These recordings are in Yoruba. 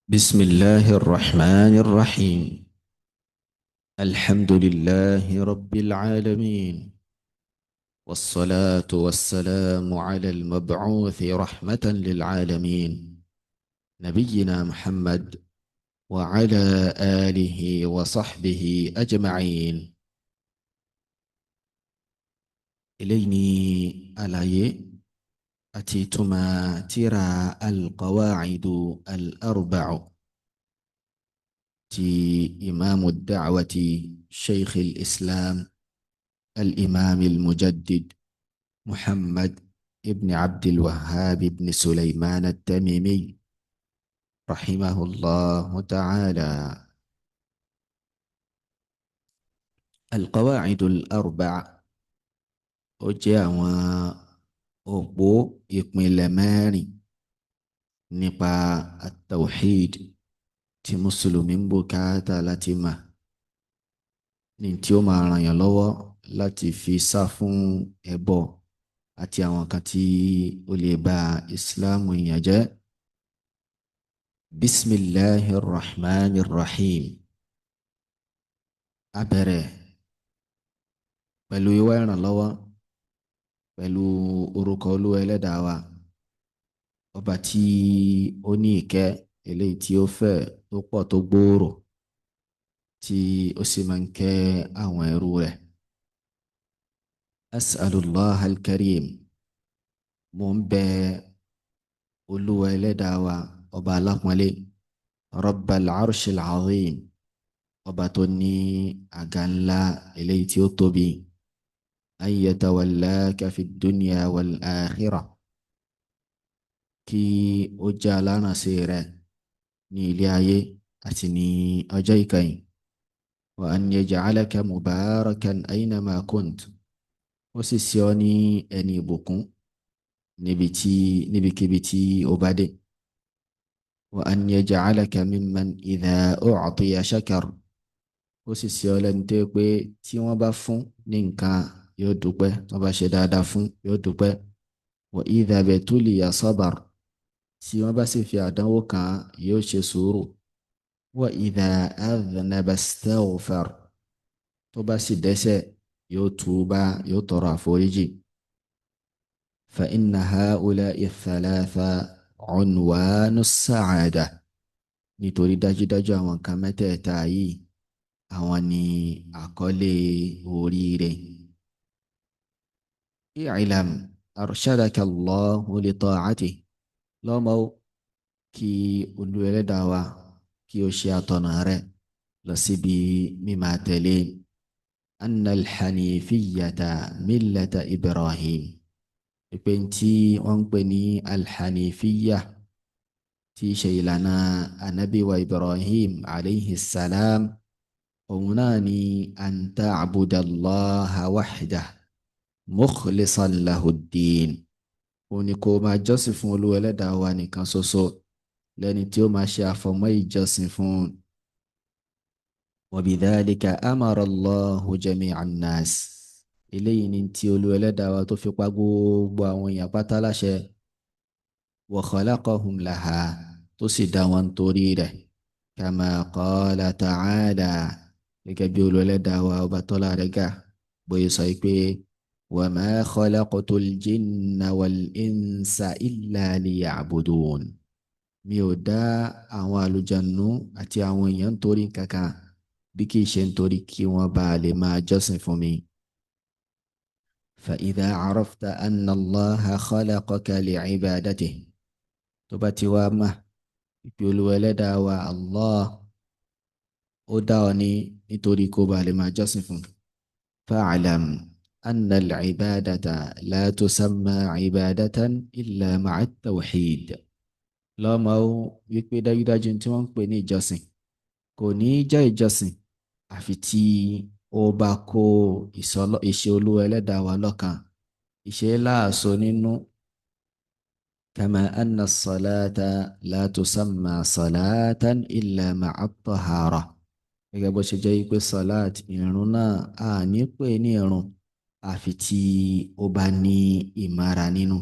بسم الله الرحمن الرحيم. الحمد لله رب العالمين، والصلاة والسلام على المبعوث رحمة للعالمين، نبينا محمد وعلى آله وصحبه أجمعين. إليني àlàyé àti ìtumọ̀ tírà القواعد الأربع ti إمام الدعوة شيخ الإسلام الإمام المجدد محمد ابن عبد الوهاب بن سليمان التميمي رحمه الله تعالى. القواعد الأربع ó jẹ́ àwọn òpó ìpìlẹ̀ mẹ́rin nípa at-tawhid tí mùsùlùmí ń bùkátà láti mà ní tí ó máa ràn yàn lọ́wọ́ láti fi sá fún ẹbọ àti àwọn kan tí ó lè ba ìsìláàmù èèyàn jẹ́. Bismillahi rahman rahim. A bẹ̀rẹ̀ pẹ̀lú ìwà ìrànlọ́wọ́ pẹ̀lú orúkọ Olúwa ẹlẹ́dàá wa, ọba tí ó ní ìkẹ́ eléyìí tí ó fẹ̀ tó pọ̀ tó gbòòrò, tí ó sì máa ń kẹ́ àwọn ẹrú rẹ̀. As'alullah al-karim. Mo ń bẹ Olúwa ẹlẹ́dàá wa, ọba alápọ̀nlé, Rabbal arshil azim, ọba tó ní àga ńlá eléyìí tí ó tóbi, an yatawallaka fi dunya wal akhirah, kí ó jẹ́ alárànṣe rẹ̀ ní ilé ayé àti ní ọjọ́ ìkẹyìn. Wa an yaj'alaka mubarakan aynama kunt, ó sì ṣe ọ́ ní ẹni ìbùkún níbikíbi tí ó bá dé. Wa an yaj'alaka mimman idha u'tiya shakar, ó sì ṣe ọ́ lẹ́ni tó yẹ pé tí wọ́n bá fún ní nǹkan yóò dúpẹ́, tí wọ́n bá ṣe dáadáa fún yóò dúpẹ́. Wa idha btuliya sabar, tí wọ́n bá sì fi àdánwò kàn án yóò ṣe sùúrù. Wa idha adhnaba istaghfar, tó bá sì dẹ́ṣẹ̀ yóò túbá, yóò tọrọ àforíjì. Fa inna ha'ula'i thalatha unwanu as-sa'ada, nítorí dájúdájú àwọn nǹkan mẹ́tẹ̀ẹ̀ta yìí àwọn ni àkọlé oríire. I'lam arshadaka Allahu li ta'atihi, lọ́mọ ó kí Olúwa ẹlẹ́dàá wa kí ó ṣe àtọ̀nà rẹ̀ lọ síbi mímáa tẹ̀lé. Anna alhanifiyyata millata Ibrahim, ìpè tí wọ́n ń pè ní alhanifiyya tí í ṣe ìlànà anabi wa Ibrahim alayhi salam, òun náà ni an ta'budallaha wahdah mukhlisan lahuddin, òun ni kó máa jọ́sìn fún Olúwa ẹlẹ́dàá wa nìkan ṣoṣo lẹ́ni tí ó máa ṣe àfọ̀mọ́ ìjọsìn fún un. Wa bidhalika amara Allahu jami'an nas, eléyìí ni tí Olúwa ẹlẹ́dàá wa tó fi pa gbogbo àwọn èèyàn pátá láṣẹ. Wa khalaqahum laha, tó sì dá wọn torí rẹ̀. Kama qala ta'ala, gẹ́gẹ́ bí Olúwa ẹlẹ́dàá wa ọba tọ́lá rẹ̀ ga bóyá sọ pé wa ma khalaqtul jinna wal insa illa liya'budun, mi ò dá àwọn àlùjànnú àti àwọn èèyàn nítorí kankan bí kì í ṣe nítorí kí wọ́n bá lè máa jọ́sìn fún mi. Fa idha arafta anna Allaha khalaqaka li'ibadatihi, tó bá ti wá mà ìpè Olúwa ẹlẹ́dàá wa Allah ó dá ọ ní nítorí kó bá lè máa jọ́sìn fún. Fa'lam anna al-ibadata la tusamma ibadatan illa ma'a at-tawhid, lọ́mọ ó wípé dájúdájú tí wọ́n ń pè ní ìjọsìn kò ní jẹ́ ìjọsìn àfi tí ó bá kó ìṣe Olúwa ẹlẹ́dàá wa lọ́kàn, ìṣe láàṣọ nínú. Kama anna as-salata la tusamma salatan illa ma'a at-tahara, gẹ́gẹ́ bó ṣe jẹ́ wípé salat ìrun náà a ní pè ní ìrun àfi tí ó bá ní ìmára nínú.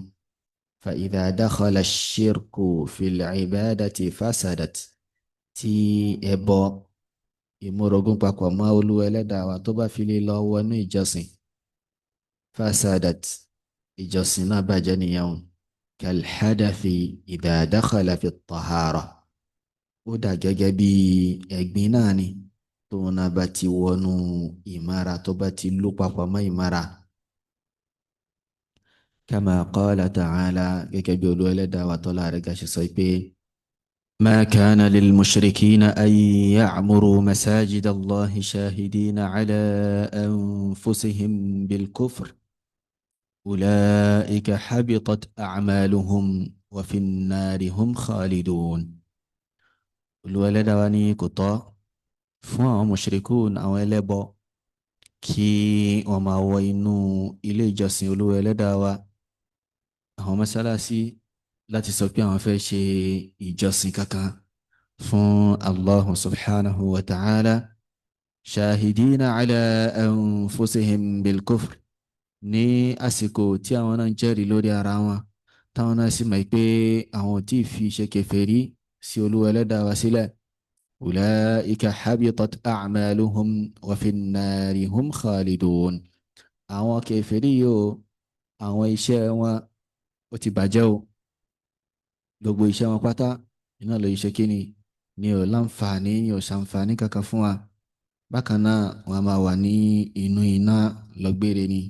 Fa idha dakhala ash-shirku fil ibadati fasadat, Tí ẹbọ ìmúrogún papọ̀ mọ́ Olúwa ẹlẹ́dàá wa tó bá fi lè lọ wọnú ìjọsìn, fasadat, ìjọsìn náà bàjẹ́ nìyẹn o. Kalhadathi idha dakhala fi tahara, ó dà gẹ́gẹ́ bí ẹ̀gbin náà ni tóun náà bá ti wọnú ìmára, tó bá ti lú papọ̀ mọ́ ìmára. Kama qala ta'ala, gẹ́gẹ́ bí Olúwa ẹlẹ́dàá wa tọ́lá rẹ̀ ga ṣe sọ pé ما كان للمشركين أن يعمروا مساجد الله شاهدين على أنفسهم بالكفر أولئك حبطت أعمالهم وفي النار هم خالدون. Olúwa ẹlẹ́dàá wa ní kò tọ́ fún àwọn mushrikun, àwọn ẹlẹ́bọ, kí wọ́n máa wọ inú ilé ìjọsìn Olúwa ẹlẹ́dàá wa, àwọn mọ́sálásí, láti sọ pé àwọn fẹ́ ṣe ìjọsìn kankan fún Allahu subhanahu wa ta'ala, shahidina ala anfusihim bilkufr, ní àsìkò tí àwọn náà ń jẹ́rìí lórí ara wọn, táwọn náà sì mọ̀ pé àwọn ò tí ì fi ṣe kèfèrí sí Olúwa ẹlẹ́dàá wa sílẹ̀. Ulaika habitat a'maluhum wa fin nari hum khalidun. Àwọn kèfèrí yóò, àwọn iṣẹ́ wọn ó ti bàjẹ́ o, gbogbo iṣẹ́ wọn pátá iná lè ṣe kíni ni ò láǹfààní, ni ò ṣàǹfààní kankan fún wa. Bákan náà wọn máa wà ní inú iná lọ́gbére ni.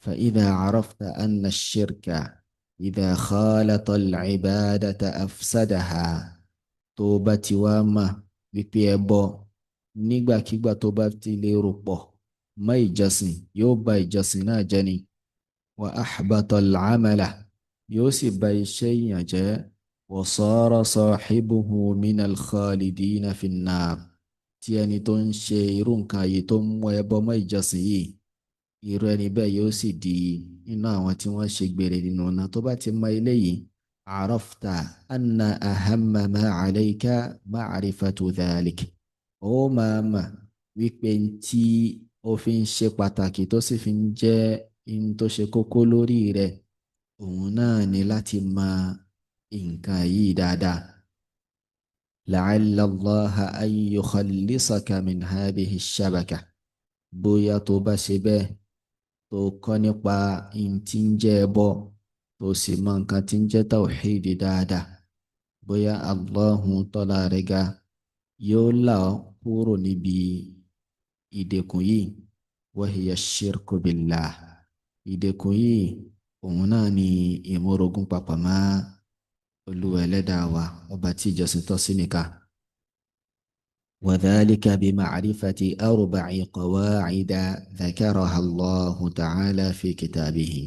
Fa idha arafta anna ash-shirka idha khalata al-ibadata afsadaha, tó bá ti wá mà wípé ẹbọ nígbàkigbà tó bá ti lè rò pọ̀ mọ́ ìjọsìn, yóò ba ìjọsìn náà jẹ́ ni. Wa ahbata al-amala, yóò sì ba iṣẹ́ èèyàn jẹ́. Wa sara sahibuhu minal khalidina fin-nar, tí ẹni tó ń ṣe irú nǹkan yìí, tó ń mú ẹbọ mọ́ ìjọsìn yìí, irú ẹni bẹ́ẹ̀ yóò sì di inú àwọn tí wọ́n ṣe gbére nínú ọ̀nà. Tó bá ti mọ eléyìí, arafta anna ahamma ma alayka ma'rifatu dhalik, ó máa mà wípé tí ó fi ń ṣe pàtàkì tó sì fi ń jẹ́ in tó ṣe kókó lórí rẹ̀, òun náà ni láti mọ nǹkan yìí dáadáa. La'alla Allaha an yukhallisaka min hadhihi ash-shabaka, bóyá tó bá ṣe bẹ́ẹ̀, tó kọ́ nípa in tí ń jẹ́ ẹbọ, tó sì mọ nǹkan tí ń jẹ́ tawhidi dáadáa, bóyá Allahu tọ́lá rẹ̀ ga yóò là ọ́ kúrò níbi ìdẹ̀kùn yìí. Wa hiya ash-shirku billah, ìdẹ̀kùn yìí òun náà ni ìmúrogún papọ̀ mọ́ Olúwa ẹlẹ́dàá wa, ọba tí ìjọsìn tọ́ sí nìkan. Wa dhalika bi ma'rifati arba'i qawa'ida dhakaraha Allahu ta'ala fi kitabihi.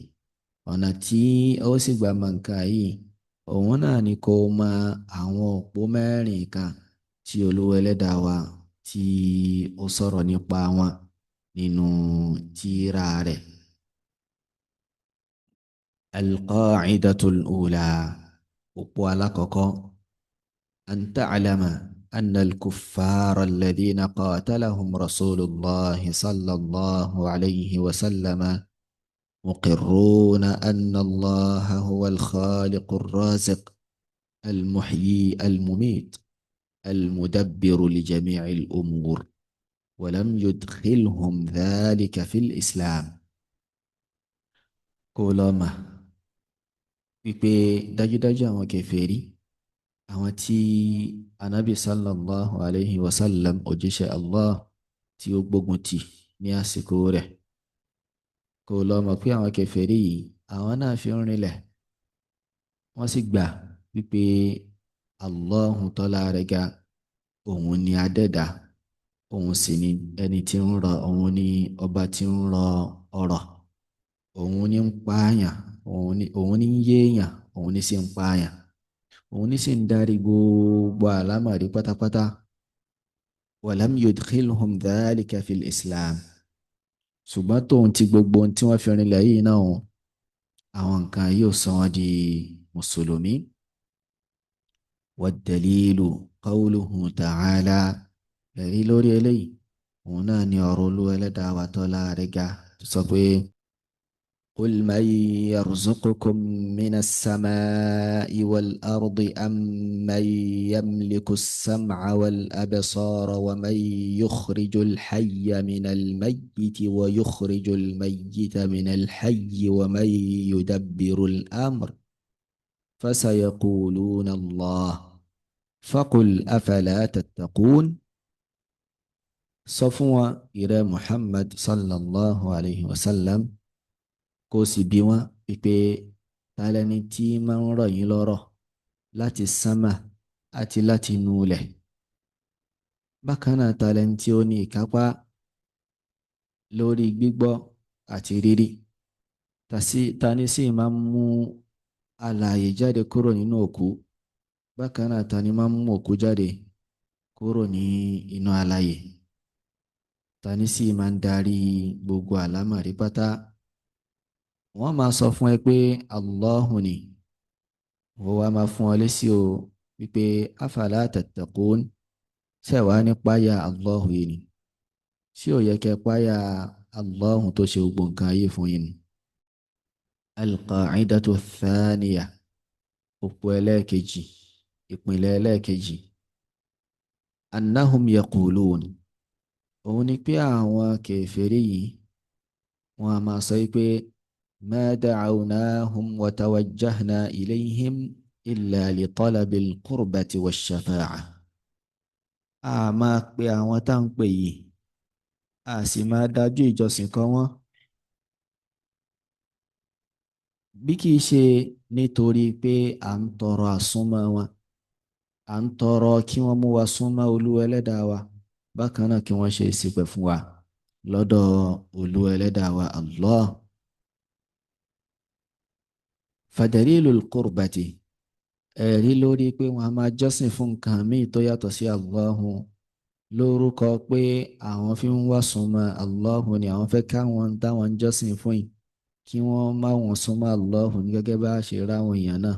Ọ̀nà tí ó sì gbà mọ̀ nǹkan yìí, òun náà ni kó mọ àwọn òpó mẹ́rin kan tí Olúwa ẹlẹ́dàá wa tí ó sọ̀rọ̀ nípa wọn nínú tírà rẹ̀. Al-qa'idatul ula, òpó alákọ̀ọ́kọ́, an ta'lama anna al-kuffara alladhina qatalahum rasulullahi sallallahu alayhi wa sallama muqirruna anna Allaha huwa al-khaliqu ar-raziq al-muhyi al-mumit al-mudabbiru li jami'i al-umur wa lam yudkhilhum dhalika fil islam. Kó lọ mà wípé dájúdájú àwọn kèfèrí, àwọn tí anabi sallallahu alayhi wa sallam, òjíṣẹ́ Allah, tí ó gbógun tì ní àsìkò rẹ̀, kó lọ mọ̀ pé àwọn kèfèrí yìí, àwọn náà fi ń rinlẹ̀, wọ́n sì gbà wípé Allahu tọ́lá rẹ̀ ga, òun ni adẹ́dà, òun sì ni ẹni tí ń rọ, òun ni ọba tí ń rọ ọrọ̀, òun ni ń pààyàn, òun ni ń yéèyàn, òun ni sì ń pààyàn, òun ni sì ń darí gbogbo àlámọ̀rí pátápátá. Walam yudkhilhum dhalika fil islam, ṣùgbọ́n tóun ti gbogbo ohun tí wọ́n fi rinlẹ̀ yìí náà, àwọn nǹkan yóò sọ wọ́n di mùsùlùmí. Wad-dalilu qawluhu ta'ala, ẹ̀rí lórí eléyìí òun náà ni ọ̀rọ̀ Olúwa ẹlẹ́dàá wa tọ́lá rẹ̀ ga tó sọ pé قل من يرزقكم من السماء والأرض أم من يملك السمع والأبصار ومن يخرج الحي من الميت ويخرج الميت من الحي ومن يدبر الأمر فسيقولون الله فقل أفلا تتقون. صفوة إلى محمد صلى الله عليه وسلم kó o sì bi wọ́n wípé ta lẹni tí máa ń rọ̀ yín lọ́rọ̀ láti sánmà àti láti inú ilẹ̀. Bákan náà, ta lẹni tí ó ní ìkápá lórí gbígbọ́ àti rírí, ta ni sì máa ń mú alààyè jáde kúrò nínú òkú. Bákan náà, ta ni máa ń mú òkú jáde kúrò ní inú alààyè, ta ni sì máa ń darí gbogbo àlámọ̀rí pátá. Wọ́n máa sọ fún ẹ pé Allahu ni. Wọ́n wá máa fún ọ lésì o wípé afala tattaqun, ṣé wàá ní páyà Allahu yìí ni? Ṣé ò yẹ kẹ́ páyà Allahu tó ṣe gbogbo nǹkan ayé fún yín ni? Al-qa'idatu thaniya, òpó ẹlẹ́ẹ̀kejì, ìpìlẹ̀ ẹlẹ́ẹ̀kejì. Annahum yaqulun, òun ni pé àwọn kèfèrí yìí wọ́n á máa sọ pé ما دعوناهم وتوجهنا إليهم إلا لطلب القربة والشفاعة. A máa pe àwọn tá ń pè yìí, a sì máa dájú ìjọsìn kan wọ́n, bí kìí ṣe nítorí pé à ń tọrọ àsúnmọ́ wọn, à ń tọrọ kí wọ́n mú wa súnmọ́ Olúwa ẹlẹ́dàá wa, bákan náà kí wọ́n ṣe ìṣìpẹ̀ fún wa lọ́dọ̀ Olúwa ẹlẹ́dàá wa Allah. Fadalilul qurbati, ẹ̀rí lórí pé wọ́n a máa jọ́sìn fún nǹkan míì tó yàtọ̀ sí Allahu lórúkọ pé àwọn fi ń wá súnmọ́ Allahu ni, àwọn fẹ́ káwọn táwọn ń jọ́sìn fún yìí kí wọ́n má wọn súnmọ́ Allahu ní, gẹ́gẹ́ bá ṣe ráwọn èèyàn náà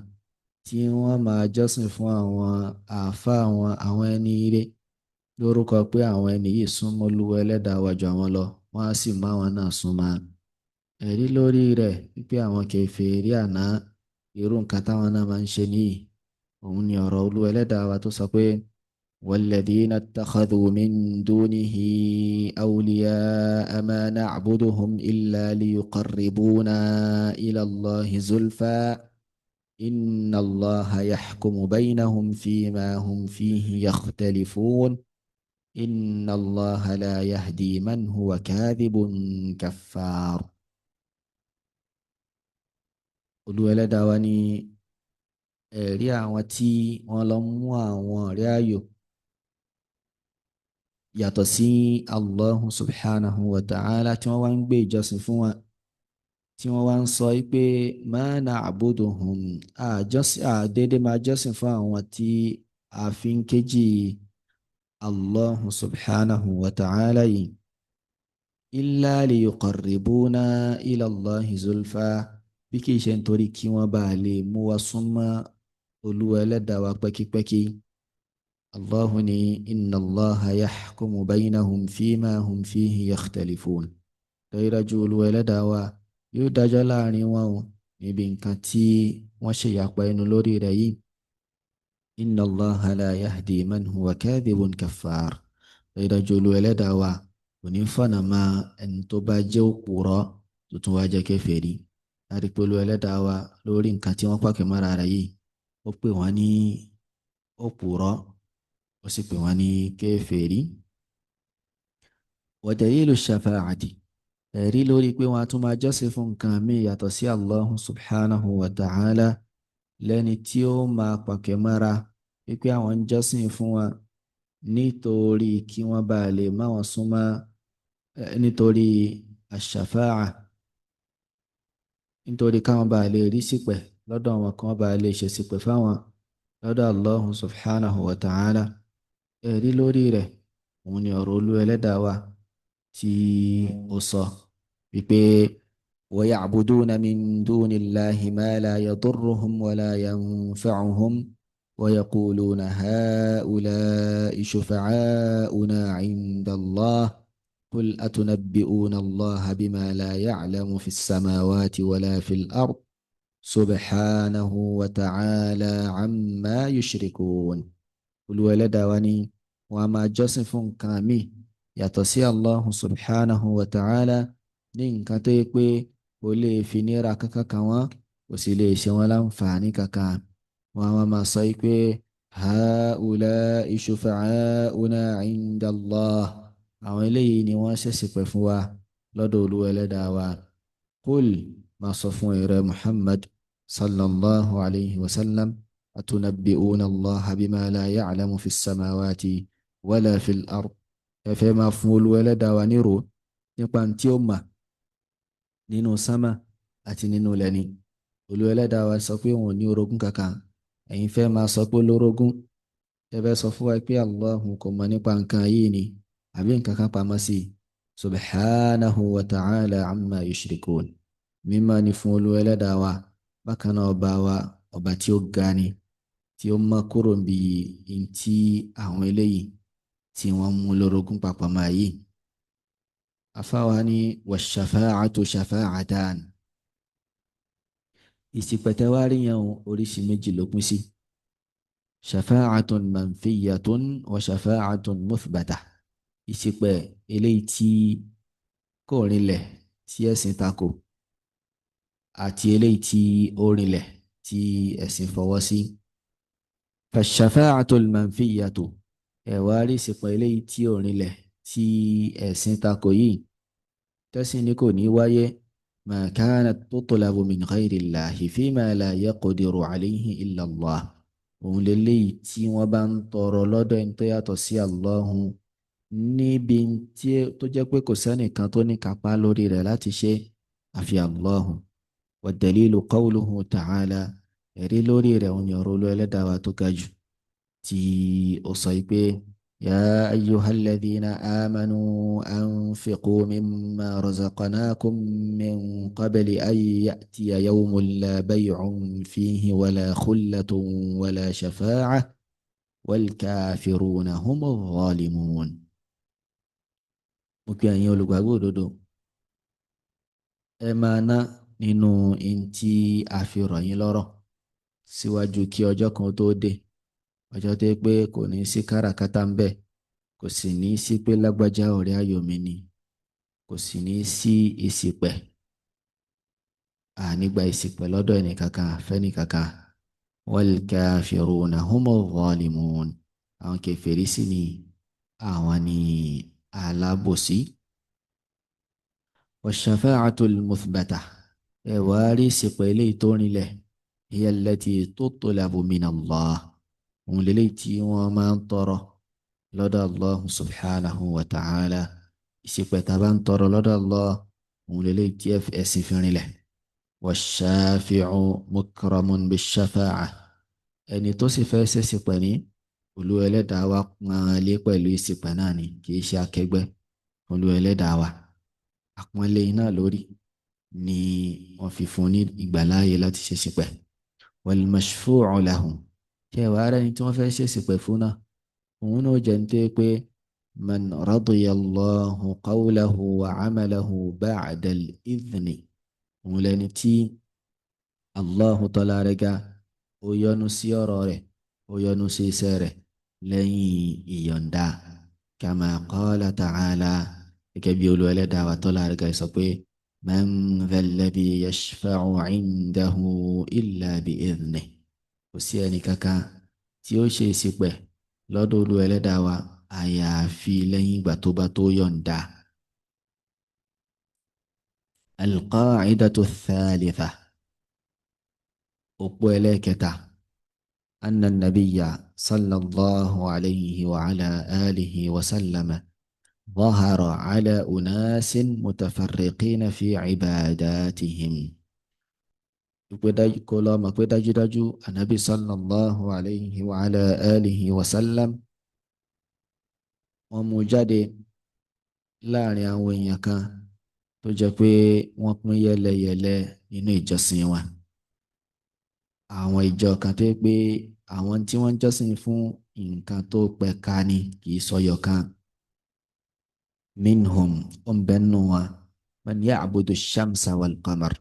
tí wọ́n máa jọ́sìn fún àwọn àáfàá wọn, àwọn ẹni ire, lórúkọ pé àwọn ẹni yìí súnmọ́ Olúwa ẹlẹ́dàá wa jù àwọn lọ, wọ́n á sì má wọn náà súnmọ́. Ẹ̀rí lórí rẹ̀ wípé àwọn kèfèrí àná irú nǹkan táwọn náà máa ń ṣe nìyí, òun ni ọ̀rọ̀ Olúwa ẹlẹ́dàá wa tó sọ pé walladhina ittakhadhu min dunihi awliya'a ma na'buduhum illa liyuqarribuna ila Allahi zulfa inna Allaha yahkumu baynahum fima hum fihi yakhtalifun inna Allaha la yahdi man huwa kadhibun kaffar. Olúwa ẹlẹ́dàá wa ní ẹ̀rí àwọn tí wọ́n lọ mú àwọn ọ̀rẹ́ ayò yàtọ̀ sí Allahu subhanahu wa ta'ala, tí wọ́n wá ń gbé ìjọsìn fún wọn, tí wọ́n wá ń sọ pé ma na'buduhum, àdédé máa jọ́sìn fún àwọn tí a fi ń kéjì Allahu subhanahu wa ta'ala yìí, illa liyuqarribuna ila Allahi zulfa, bí kìí ṣe nítorí kí wọ́n bá lè mú wa súnmọ́ Olúwa ẹlẹ́dàá wa pẹ́kípẹ́kí. Allahu ní inna Allaha yahkumu baynahum fima hum fihi yakhtalifun. Dájúdájú Olúwa ẹlẹ́dàá wa yóò dájọ́ láàrin wọn o níbi nǹkan tí wọ́n ṣe ìyapa ẹnu lórí rẹ̀ yìí. Inna Allaha la yahdi man huwa kadhibun kaffar. Dájúdájú Olúwa ẹlẹ́dàá wa kò ní fọ̀nà mọ́ ẹni tó bá jẹ́ òpùrọ́ tó tún wá jẹ́ kèfèrí. Láti pé Olúwa ẹlẹ́dàá wa lórí nǹkan tí wọ́n pàkẹ́ mọ́ra rẹ̀ yìí, ó pè wọ́n ní òpùrọ́, ó sì pè wọ́n ní kèfèrí. Wa dalilu shafa'ati, ẹ̀rí lórí pé wọ́n á tún máa jọ́sìn fún nǹkan míì yàtọ̀ sí Allahu subhanahu wa ta'ala lẹ́ni tí ó máa pàkẹ́ mọ́ra wípé àwọn ń jọ́sìn fún wọn nítorí kí wọ́n bá lè má wọn súnmọ́, nítorí ash-shafa'a, nítorí káwọn bá lè rí sípẹ̀ lọ́dọ̀ wọn, kí wọ́n bá lè ṣe sípẹ̀ fáwọn lọ́dọ̀ Allahu subhanahu wa ta'ala. Ẹ̀rí lórí rẹ̀ òun ni ọ̀rọ̀ Olúwa ẹlẹ́dàá wa tí ó sọ wípé wa ya'buduna min dunillahi ma la yadurruhum wa la yanfa'uhum wa yaquluna ha'ula'i shufa'a'una 'inda Allah. Qul atunabbi'una Allaha bima la ya'lamu fis samawati wala fil ard subhanahu wa ta'ala amma yushrikun. Olúwa ẹlẹ́dàá wa ní wọn a máa jọ́sìn fún nǹkan míì yàtọ̀ sí Allahu subhanahu wa ta'ala ní nǹkan tó yẹ pé kò lè fi nira kankan kan wọ́n, kò sì lè ṣe wọ́n láǹfààní kankan. Wọn a máa sọ yìí pé ha'ula'i shufa'auna 'inda Allah, àwọn eléyìí ni wọ́n ṣẹ̀ṣẹ̀ pẹ̀ fún wa lọ́dọ̀ Olúwa ẹlẹ́dàá wa. Qul, máa sọ fún ìrẹ Muhammad sallallahu alayhi wa sallam, atunabbi'una Allaha bima la ya'lamu fis samawati wala fil ard. Ẹ fẹ́ máa fún Olúwa ẹlẹ́dàá wa nírò nípa tí ó mà nínú sánmà àti nínú ilẹ̀ ni. Olúwa ẹlẹ́dàá wa sọ pé òun ò ní orogún kankan, ẹ̀yin fẹ́ máa sọ pé lórogún. Ẹ fẹ́ sọ fún wa pé Allahu kò mọ̀ nípa nǹkan yìí ni àbí nǹkan kan pamọ́ sí i. Subhanahu wa ta'ala amma yushrikun. Mímọ́ ni fún Olúwa ẹlẹ́dàá wa. Bákan náà ọba wa, ọba tí ó ga ni, tí ó mọ́ kúrò níbi ntí àwọn eléyìí tí wọ́n mú lórogún papọ̀ máa yìí. Afáwa ní wash-shafa'atu shafa'atan. Ìsìpẹ̀tẹ̀ wá rí yẹn oríṣi méjì ló pín sí. Shafa'atun manfiyatun wa shafa'atun muthbata. Ìsìpẹ̀ eléyìí tí kò rinlẹ̀ tí ẹ̀sìn tako àti eléyìí tí ó rinlẹ̀ tí ẹ̀sìn fọwọ́ sí. Fashafa'atul manfiyatu, ẹ̀wá rí ìsìpẹ̀ eléyìí tí ò rinlẹ̀ tí ẹ̀sìn tako yìí, tẹ́sìn ní kò ní wáyé. Ma kanat tutlabu min ghayri Allahi fima la yaqdiru alayhi illa Allah. Òun leléyìí tí wọ́n bá ń tọrọ lọ́dọ̀ ẹni tó yàtọ̀ sí Allahu níbi tí tó jẹ́ pé kò sẹ́nìkan tó ní kápá lórí rẹ̀ láti ṣe àfi Allahu. Wa dalilu qawluhu ta'ala, ẹ̀rí lórí rẹ̀ òun yọ̀rọ̀ olú ẹlẹ́dàá wa tó ga jù tí ó sọ pé ya ayyuhalladhina amanu anfiqu mimma razaqnakum min qabli an ya'tiya yawmun la bay'un fihi wala khullatun wala shafa'ah wal kafiruna humu zalimun. Mo pe ẹ̀yin olùgbàgbọ́ òdodo, ẹ máa ná nínú in tí a fi rọ̀ yín lọ́rọ̀ síwájú kí ọjọ́ kan tó dé, ọjọ́ tó pé kò ní sí káràkátà ń bẹ̀, kò sì ní sí pé lágbájá ọ̀rẹ́ ayò mi ni, kò sì ní sí ìṣìpẹ̀, ànígbà ìṣìpẹ̀ lọ́dọ̀ ẹnìkankan fẹ́nìkankan. Wal kafiruna humu zalimun, àwọn kèfèrí sì ni àwọn ni alábòsí. Wash-shafa'atul muthbata, ẹ wá rí ìṣìpẹ̀ eléyìí tó rinlẹ̀, hiya allati tutlabu min Allah, òun lélẹ́yìí tí wọ́n máa ń tọrọ lọ́dọ̀ Allah subhanahu wa ta'ala. Ìṣìpẹ̀ tá a bá ń tọrọ lọ́dọ̀ Allah, òun lélẹ́yìí tí ẹ̀sìn fi rinlẹ̀. Wash-shafi'u mukramun bish-shafa'a, ẹni tó sì fẹ́ ṣèṣìpẹ̀ ní Olúwa ẹlẹ́dàá wa pọ́n lé pẹ̀lú ìṣìpẹ̀ náà ni, kì í ṣe akẹgbẹ́. Olúwa ẹlẹ́dàá wa àpọ́nlé iná lórí ni wọ́n fi fún ní ìgbàláàyè láti ṣèṣìpẹ̀. Wal mashfu'u lahum, ṣé ìwà ara ẹni tí wọ́n fẹ́ ṣèṣìpẹ̀ fún náà, òun náà jẹ́ ní tó yẹ pé man radiya Allahu qawlahu wa amalahu ba'da al-idhni, òun lẹni tí Allahu tọ́lá rẹ̀ ga, ó yọ́nú sí ọ̀rọ̀ rẹ̀, ó yọ́nú sí iṣẹ́ rẹ̀ lẹ́yìn ìyọ̀ǹda. Kama qala ta'ala, gẹ́gẹ́ bí Olúwa ẹlẹ́dàá wa tọ́lá rẹ̀ ga sọ pé man dhal ladhi yashfa'u 'indahu illa bi'idhnihi, kò sí ẹnì kankan tí ó ṣe ìṣìpẹ̀ lọ́dọ̀ Olúwa ẹlẹ́dàá wa àyàfi lẹ́yìn ìgbà tó bá tó yọ̀ǹda. Al-qa'idatu ath-thalitha, òpó ẹlẹ́ẹ̀kẹta, anna an-nabiyya sallallahu alayhi wa ala alihi wa sallama ظهر على أناس متفرقين في عباداتهم. Kó lọ mọ̀ pé dájúdájú anabi sallallahu alayhi wa ala alihi wa sallam wọ́n mú jáde láàrin àwọn èèyàn kan tó jẹ́ pé wọ́n pín yẹ́lẹyẹ̀lẹ nínú ìjọsìn wọn. Àwọn ìjọ kan tó jẹ́ pé àwọn tí wọ́n ń jọ́sìn fún nǹkan tó pẹ̀ka ni, kì í sọyọ̀ kan. Minhum, ó ń bẹ nínú wa, man ya'budu shamsa wal qamar,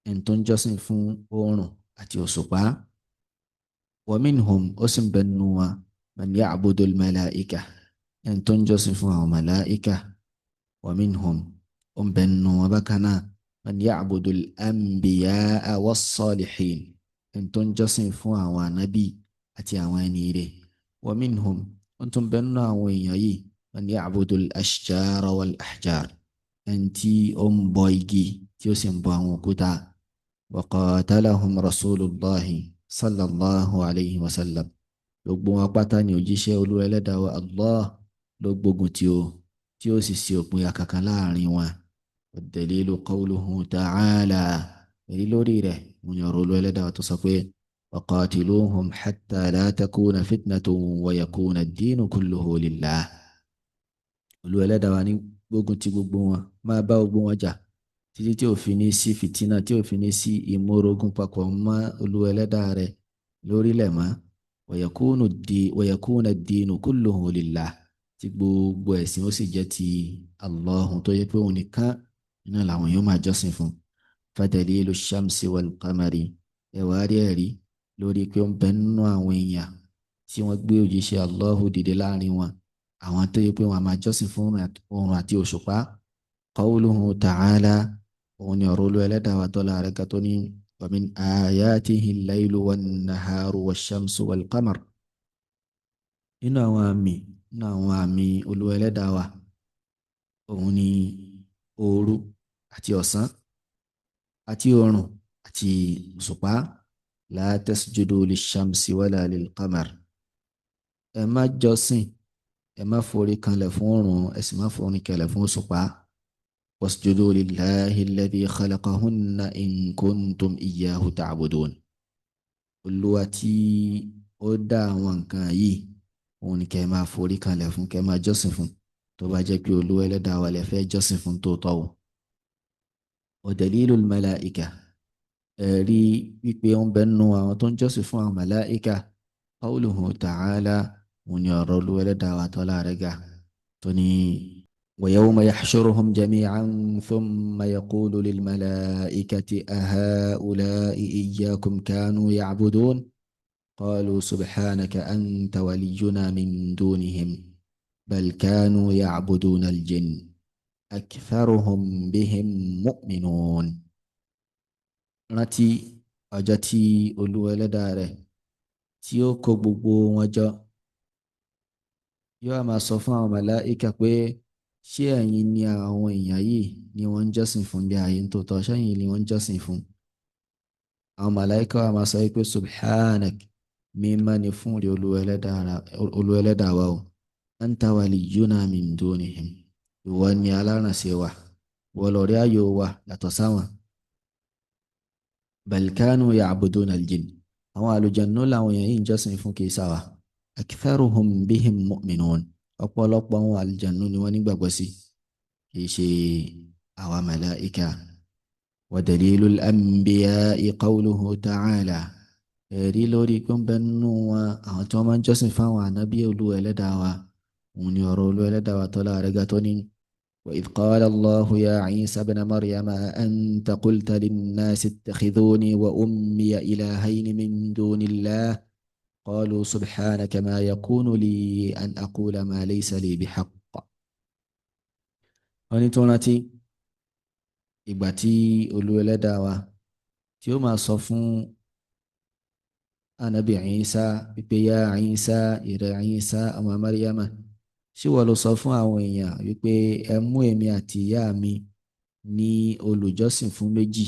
ẹni tó ń jọ́sìn fún oòrùn àti òṣùpá. Wa minhum, ó sì ń bẹ nínú wa, man ya'budu al-malaika, ẹni tó ń jọ́sìn fún àwọn màláìka. Wa minhum, ó ń bẹ nínú wa bákan náà, man ya'budu al-anbiya'a was-salihin, ẹni tó ń jọ́sìn fún àwọn ànábì àti àwọn ẹni rere. Wa minhum, ó tún bẹ nínú àwọn èèyàn yìí, man ya'budu al-ashjara wal-ahjar, ẹni tí ó ń bọ igi tí ó sì ń bọ àwọn òkúta. Wa qatalahum rasulullahi sallallahu alayhi wa sallam, gbogbo wọn pátá ni òjíṣẹ́ Olúwa ẹlẹ́dàá wa Allah ló gbógun tí ó tí ó sì ṣe òpin àkàkà láàrin wọn. Ad-dalilu qawluhu ta'ala, èyí lórí rẹ̀ mo ní ọ̀rọ̀ Olúwa ẹlẹ́dàá wa tó sọ pé wa qatiluhum hatta la takuna fitnatun wa yakuna ad-dinu kulluhu lillah. Olúwa ẹlẹ́dàá wa ní gbógun ti gbogbo wọn, máa bá gbogbo wọn jà títí tí ò fi ní sí fìtínà, tí ò fi ní sí ìmórogún papọ̀ mọ́ Olúwa ẹlẹ́dàá rẹ̀ lórílẹ̀ mọ́. Wa yakuna ad-dinu kulluhu lillah, tí gbogbo ẹ̀sìn ó sì jẹ́ ti Allahu, tó yẹ pé òun nìkan iná làwọn yóò máa jọ́sìn fún. Fadalilu shamsi wal qamari, ẹ̀wà rí ẹ̀rí lórí pé ó ń bẹ nínú àwọn èèyàn tí wọ́n gbé òjíṣẹ́ Allahu dìde láàrin wọn, àwọn tó yẹ pé wọn a máa jọ́sìn fún oòrùn àti òṣùpá. Qawluhu ta'ala, òun ni ọ̀rọ̀ Olúwa ẹlẹ́dàá wa tọ́lá rẹ̀ ga tó ní wa min ayatihi al-laylu wan-naharu wash-shamsu wal-qamar. Nínú àwọn àmì, nínú àwọn àmì Olúwa ẹlẹ́dàá wa, òun ni òru àti ọ̀sán àti oòrùn àti òṣùpá. La tasjudu lish-shamsi wala lil-qamar, ẹ má jọ́sìn, ẹ má forí kanlẹ̀ fún oòrùn, ẹ sì má forí kanlẹ̀ fún òṣùpá. Wasjudu lillahi alladhi khalaqahunna in kuntum iyyahu ta'budun. Olúwa tí ó dá àwọn nǹkan yìí, òun ni kẹ́ ẹ máa forí kanlẹ̀ fún, kẹ́ ẹ máa jọ́sìn fún, tó bá jẹ́ pé Olúwa ẹlẹ́dàá wa lẹ fẹ́ jọ́sìn fún tòótọ́ o. Wa dalilul malaika, ẹ̀rí wípé ó ń bẹ nínú àwọn tó ń jọ́sìn fún àwọn màláìka, qawluhu ta'ala, òun ni ọ̀rọ̀ Olúwa ẹlẹ́dàá wa tọ́lá rẹ̀ ga tó ní wa yawma yahshuruhum jami'an thumma yaqulu lil malaikati aha'ula'i iyyakum kanu ya'budun qalu subhanaka anta waliyyuna min dunihim bal kanu ya'buduna al-jinn aktharuhum bihim mu'minun. Rántí ọjọ́ tí Olúwa ẹlẹ́dàá rẹ̀ tí ó kó gbogbo wọn jọ, yóò máa sọ fún àwọn màláìka pé ṣé ẹ̀yin ni àwọn èèyàn yìí ni wọ́n ń jọ́sìn fún bí ayé ń tó tọ́, ṣẹ́yìn ni wọ́n ń jọ́sìn fún? Àwọn màláìka wa máa sọ pé subhanak, mímọ́ ni fún rí Olúwa ẹlẹ́dàá wa o, anta waliyyuna min dunihim, ìwọ ni alárànṣe wa, ìwọ lọ̀rẹ́ ayò wa yàtọ̀ sáwọn. Bal kanu ya'buduna al-jinn, àwọn àlùjànnú làwọn èèyàn yìí ń jọ́sìn fún kì í sáwà. Aktharuhum bihim mu'minun, ọ̀pọ̀lọpọ̀ àwọn àlùjànnú ni wọ́n nígbàgbọ́ sí, kì í ṣe àwa màláìka. Wa dalilul anbiya'i qawluhu ta'ala, ẹ̀rí lórí pé ń bẹ nínú wọn àwọn tí wọ́n máa ń jọ́sìn fáwọn ànábì Olúwa ẹlẹ́dàá wa, òun ni ọ̀rọ̀ Olúwa ẹlẹ́dàá wa tọ́lá rẹ̀ ga tó ní وإذ قال الله يا عيسى ابن مريم أأنت قلت للناس اتخذوني وأمي إلهين من دون الله قالوا سبحانك ما يكون لي أن أقول ما ليس لي بحق. Wọ́n ní tó rántí ìgbà tí Olúwa ẹlẹ́dàá wa tí ó máa sọ fún Ànábì Ìsá wípé yá Ìsá, ìrẹ Ìsá ọmọ Maryama, ṣé wọ́n ló sọ fún àwọn èèyàn wípé ẹ mú èmi àti ìyá mi ní olùjọ́sìn fún méjì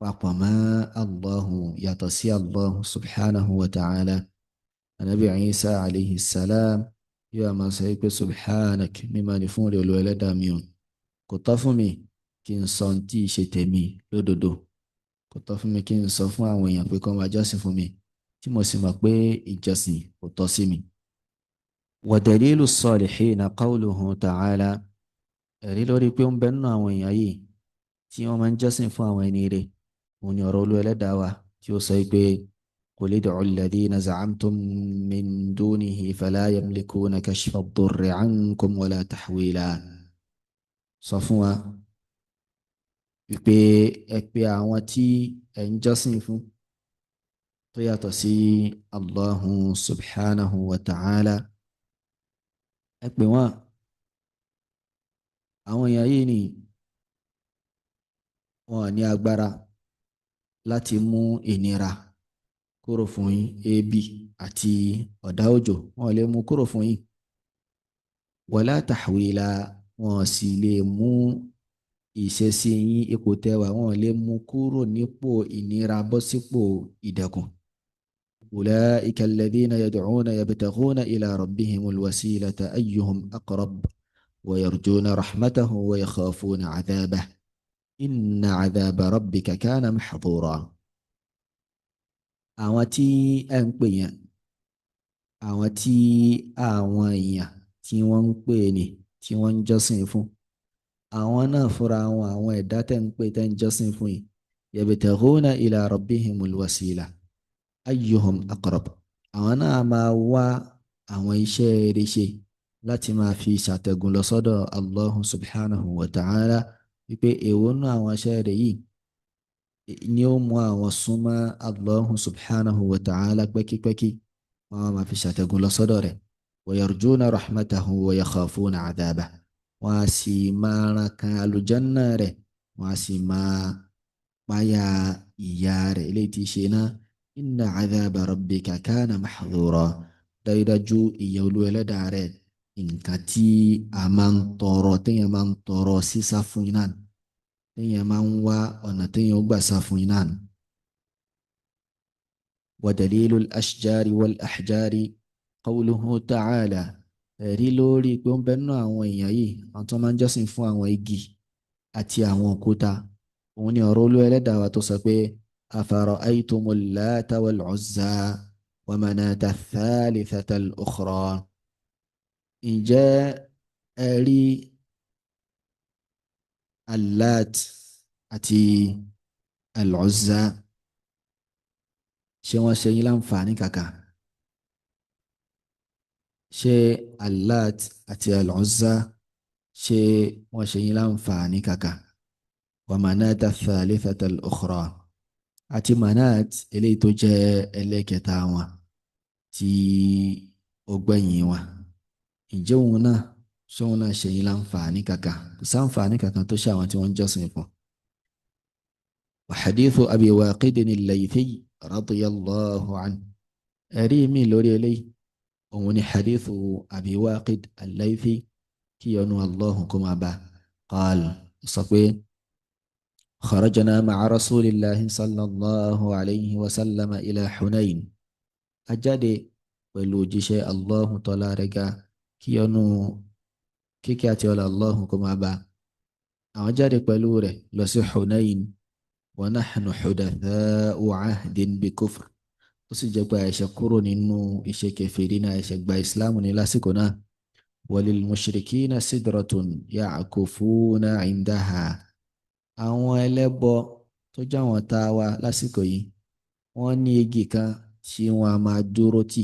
papọ̀ mọ́ Allahu, yàtọ̀ sí Allahu subhanahu wa ta'ala? Ànábì Ìsá alayhi salam yóò máa sọ wípé subhanak, mímọ́ ni fún rẹ̀ Olúwa ẹlẹ́dàá mi o, kò tọ́ fún mi kí n sọ ohun tí ì ṣe tèmi lódodo, kò tọ́ fún mi kí n sọ fún àwọn èèyàn pé kí wọ́n máa jọ́sìn fún mi tí mo sì mọ̀ pé ìjọsìn kò tọ́ sí mi. Wa dalilu salihina qawluhu ta'ala, ẹ̀rí lórí pé ó ń bẹ nínú àwọn èèyàn yìí tí wọ́n máa ń jọ́sìn fún àwọn ẹni rẹ̀, òun ni ọ̀rọ̀ Olúwa ẹlẹ́dàá wa tí ó sọ pé qul ud'u alladhina za'amtum min dunihi fala yamlikuna kashfa ad-durri 'ankum wala tahwila. Sọ fún wa wípé ẹ pè àwọn tí ẹ ń jọ́sìn fún tó yàtọ̀ sí Allahu subhanahu wa ta'ala, ẹ pè wọ́n. Àwọn èèyàn yìí ni wọn ní agbára láti mú ìnira kúrò fún yín, ebi àti ọ̀dá òjò wọn lè mú kúrò fún yín. Wala tahwila, wọn sì lè mú ìṣesí yín, ipò tẹwà wọn lè mú kúrò nípò ìnira bọ́ sípò ìdẹ̀kùn. Ulaika alladhina yad'una yabtaghuna ila rabbihimul wasilata ayyuhum aqrab wa yarjuna rahmatahu wa yakhafuna 'adhabahu inna 'adhaba rabbika kana mahdhura. Àwọn tí ẹ ń pè yẹn, àwọn tí àwọn èèyàn tí wọ́n ń pè ní, tí wọ́n ń jọ́sìn fún, àwọn náà fúnra wọn, àwọn ẹ̀dá tẹ́ ń pè tẹ́ ń jọ́sìn fún yìí, yabtaghuna ila rabbihimul wasila ayyuhum aqrab, àwọn náà máa wá àwọn iṣẹ́ rere ṣe láti máa fi ṣàtẹ̀gùn lọ sọ́dọ̀ Allahu subhanahu wa ta'ala, wípé èwo nú àwọn iṣẹ́ rẹ̀ yìí ni ó mú àwọn súnmọ́ Allahu subhanahu wa ta'ala pẹ́kípẹ́kí, wọ́n máa fi ṣàtẹ̀gùn lọ sọ́dọ̀ rẹ̀. Wa yarjuna rahmatahu wa yakhafuna 'adhabahu, wọ́n á sì máa ran kan àlùjánnà rẹ̀, wọ́n á sì máa páyà ìyà rẹ̀ eléyìí tí í ṣe náà. Inna 'adhaba rabbika kana mahdhura, dájúdájú ìyà Olúwa ẹlẹ́dàá rẹ̀ nǹkan tí a máa ń tọrọ, téèyàn máa ń tọrọ sísá fún iná, téèyàn máa ń wá ọ̀nà téèyàn ó gbà sá fún iná. Wa dalilul ashjari wal ahjari qawluhu ta'ala, ẹ̀rí lórí pé ó ń bẹ nínú àwọn èèyàn yìí, àwọn tó máa ń jọ́sìn fún àwọn igi àti àwọn òkúta, òun ni ọ̀rọ̀ Olúwa ẹlẹ́dàá wa tó sọ pé afara'aytumul Lata wal Uzza wa manata thalithata al-ukhra. Ǹjẹ́ ẹ rí Allat àti Al-Uzza, ṣé wọ́n ṣe yín láǹfààní kàkà? Ṣé Allat àti Al-Uzza ṣé wọ́n ṣe yín láǹfààní kàkà? Wa manata thalithata al-ukhra, àti manat eléyìí tó jẹ́ ẹlẹ́kẹta wọn tí ó gbẹ̀yìn wọn, ǹjẹ́ òun náà ṣé òun náà ṣe yín láǹfààní kàkà? Kò sáǹfààní kankan tó ṣe àwọn tí wọ́n ń jọ́sìn fún. Wa hadithu Abi Waqid al-Laythi radiyallahu anhu, ẹ̀rí mi lórí eléyìí òun ni hadithu Abi Waqid al-Laythi, kí ọ̀nù Allahu kó máa bá. Qal, sọ pé kharajna ma'a rasulillahi sallallahu alayhi wa sallam ila Hunayn, a jáde pẹ̀lú òjíṣẹ́ Allahu tọ́lá rẹ̀ ga, kí ọ̀nù kíkẹ́ àti ọlá Allahu kó máa bá. Àwọn jáde pẹ̀lú rẹ̀ lọ sí Hunayn, wa nahnu hudatha'u ahdin bi kufr, ó sì jẹ́ pé àìṣe kúrò nínú iṣẹ́ kèfèrí náà, àìṣe gba ìsìláàmù ní lásìkò náà. Walil mushrikina sidratun ya'kufuna 'indaha, àwọn ẹlẹ́bọ tó jáwọn tá a wá lásìkò yìí, wọ́n ní igi kan tí wọ́n á máa dúró tì,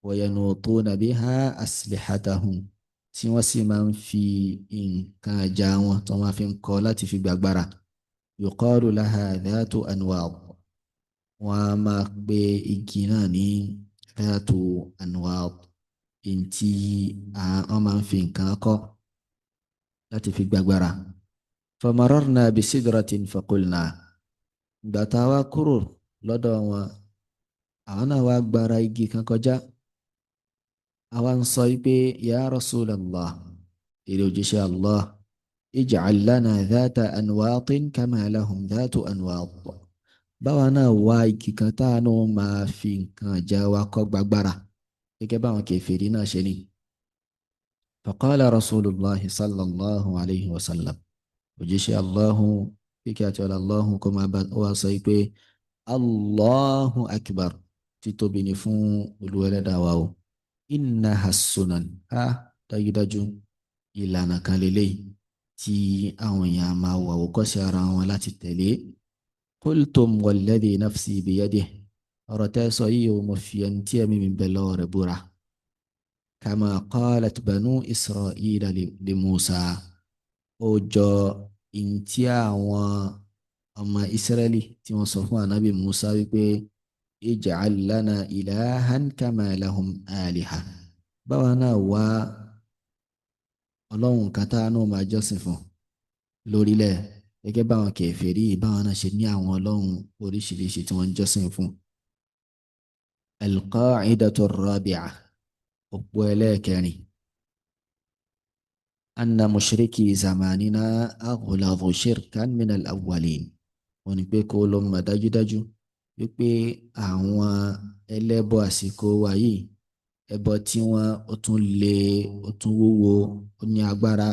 wa yanutuna biha aslihatahum, tí wọ́n sì máa ń fi nǹkan ìjà wọn tó máa fi ń kọ́ láti fi gbàgbára. Yuqalu laha dhatu anwad, wọ́n á máa pe igi náà ní dhatu anwad, ntí wọ́n máa ń fi nǹkan kọ́ láti fi gbàgbára. Famararna bisidratin faqulna, ìgbà tá a wá kúrò lọ́dọ̀ wọn, àwọn náà wá gbára igi kan kọjá, àwa ń sọ pé ya Rasulallah, èrè òjíṣẹ́ Allah, ij'al lana dhata anwatin kama lahum dhatu anwat, báwa náà wá igi kan tá a náà máa fi nǹkan ìjà wa kọ́ gbàgbára gẹ́gẹ́ báwọn kèfèrí náà ṣe ní. Faqala Rasulullahi sallallahu alayhi wa sallam, òjíṣẹ́ Allahu kíkẹ́ àti ọ̀là Allahu kó máa bá wa sọ pé Allahu akbar, títóbi ni fún Olúwa ẹlẹ́dàá wa o. Innaha sunan, á dájúdájú ìlànà kan lélẹ́yìí tí àwọn èèyàn máa wà àwòkọ́ṣe ara wọn láti tẹ̀lé. Qultum walladhi nafsi biyadihi, ọ̀rọ̀ tẹ́ sọ yìí o, mo fi ẹni tí ẹ̀mí mi bẹ lọ́wọ́ rẹ̀ búra. Kama qalat banu Isra'ila li Musa, Ó jọ ìntí àwọn ọmọ Ísírẹ́lì tí wọ́n sọ fún ànábì Musa wípé ij'al lana ilahan kama lahum aliha, báwa náà wá ọlọ́run kan tá náà máa jọ́sìn fún lórílẹ̀ gẹ́gẹ́ báwọn kèfèrí báwọn náà ṣe ní àwọn ọlọ́run oríṣiríṣi tí wọ́n ń jọ́sìn fún. Al-qa'idatu ar-rabi'a, òpó ẹlẹ́ẹ̀kẹrin, anna mushriki zamanina aghladu shirkan min al-awwalin. Wọ́n ní pé kó lọ mọ̀ dájúdájú wípé àwọn ẹlẹ́bọ àsìkò wa yìí, ẹbọ tí wọ́n ó tún le, ó tún wúwo, ó ní agbára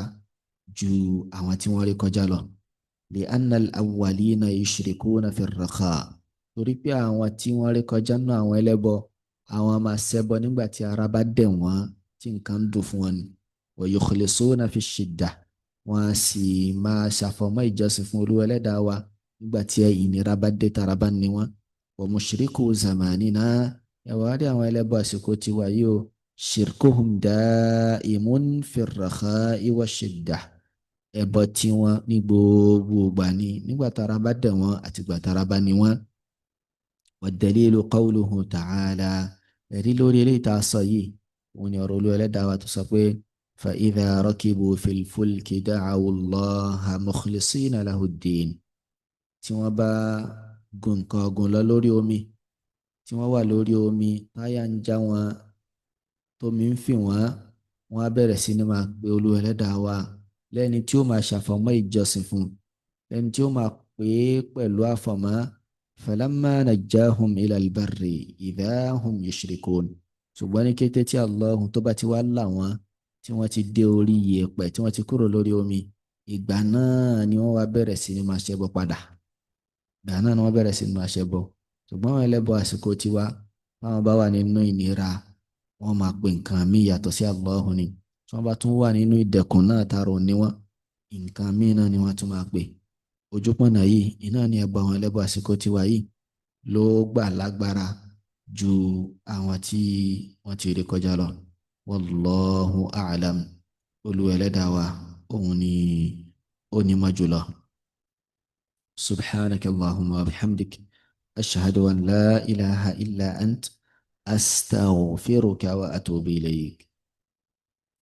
ju àwọn tí wọ́n rí kọjá lọ. Li anna al-awwalina yushrikuna fi ar-rakha, torí pé àwọn tí wọ́n rí kọjá náà àwọn ẹlẹ́bọ, àwọn máa ṣẹbọ nígbà tí ara bá dẹ̀ wọ́n, tí nǹkan ń dùn fún wọn ni. Wa yukhlisuna fi shidda, wọ́n á sì máa ṣàfọ̀mọ́ ìjọsìn fún Olúwa ẹlẹ́dàá wa nígbà tí ìnira bá dé, tara bá ní wọn. Wa mushriku zamanina, ẹ̀wọ̀n á rí àwọn ẹlẹ́bọ àsìkò tiwa yìí o, shirkuhum da'imun fi ar-rakha'i wa shidda, ẹbọ tí wọ́n ní gbogbo ìgbà ni, nígbà tara bá dẹ̀ wọ́n àti ìgbà tara bá ní wọ́n. Wad-dalilu qawluhu ta'ala, ẹ̀rí lórí eléyìí tá a sọ yìí, òun ni ọ̀rọ̀ Olúwa ẹlẹ́dàá wa tó sọ pé fa idha rakibu fil fulki da'awu Allaha mukhlisina lahu-dd-din. Tí wọ́n bá gun nǹkan ọ̀gùn lọ lórí omi, tí wọ́n wà lórí omi, táyà ń já wọn, tómi ń fì wọ́n, wọ́n á bẹ̀rẹ̀ sí ní máa pe Olúwa ẹlẹ́dàá wa lẹ́ni tí ó máa ṣàfọ̀mọ́ ìjọsìn fún, lẹ́ni tí ó máa pè é pẹ̀lú àfọ̀mọ́. Falamma najjahum ila al-barri idha hum yushrikun. Ṣùgbọ́n ní kété tí Allahu tó bá ti wá là wọ́n, tí wọ́n ti dé orí yẹ̀pẹ̀, tí wọ́n ti kúrò lórí omi, ìgbà náà ni wọ́n wá bẹ̀rẹ̀ sí ní máa ṣẹbọ padà. Ìgbà náà ni wọ́n bẹ̀rẹ̀ sí ní máa ṣẹbọ. Ṣùgbọ́n àwọn ẹlẹ́bọ àsìkò tiwa, báwọn bá wà nínú ìnira, wọ́n máa pe nǹkan míì yàtọ̀ sí Allahu ni. Tí wọ́n bá tún wà nínú ìdẹ̀kùn náà, tààrọ̀ ní wọ́n, nǹkan míì náà ni wọ́n tún máa pè. Ojúpọ̀nà yìí iná ni ẹbọ àwọn ẹlẹ́bọ àsìkò tiwa yìí ló gbà lágbára ju àwọn tí wọ́n ti rí kọjá lọ. Wallahu a'lam. Olúwa ẹlẹ́dàá wa òun ni ó nímọ̀ jùlọ. Subhanaka Allahumma wa bihamdik, ashhadu an la ilaha illa ant, astaghfiruka wa atubu ilayk.